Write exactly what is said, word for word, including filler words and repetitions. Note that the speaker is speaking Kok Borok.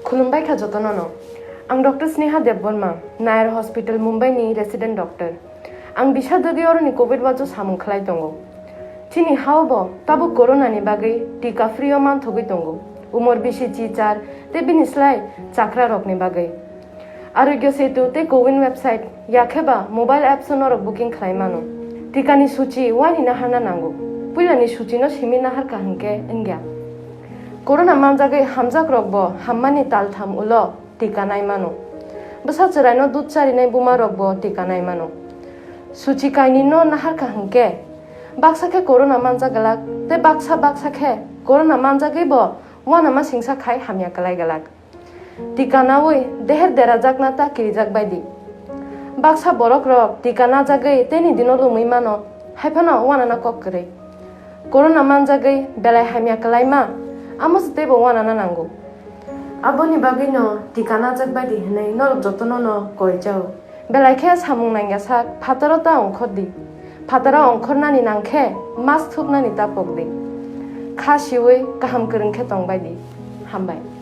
Khulumbai kha jotono no. Ang Doctor Sneha Debbarma, Nair Hospital Mumbai ni resident doctor. Ang bisa dagi oroni covid watch o samung khlai tongo. Chini hao bo tabuk corona ni bagwi tika free o manthogwi tongo. Umor bisi chichar tei bini slai chakra rokni bagwi. Arogya Setu tei Cowin website yakhe ba mobile apps o norok booking khlai mano. Tikani suchi wani naharna nango. Puilani suchino simi naharkha hwnkhe wngya. Corona manjagwi hamjak rokbo hammani taltham ulo tika nai mano. Bwsa chwraino dud charinai buma rokbo tika nai mano. Suchi kainwino naharkha hwnkhe baksa khe corona manjak glak tei baksa baksa khe corona manjagwibo uanama singsa khai hamya kwlai glak. Tika naui deher derajakna ta kirijak baidi. Baksa borok rok tika najagwi teni dino lumui mano, haiphano wanana kok kwrwi. Corona manjagwi belai hamya kwlaima, amo se teibo wanana nango. Aboni bagwino tika najak baidi hwnwi norok jotono no koi chao. Belai khe samung nangya sak phataro ta ongkhor di. Phataro ongkhornani nangkhe mask thupnani ta pok di. Kha siui kaham kwrwng khe tong baidi. Hambai.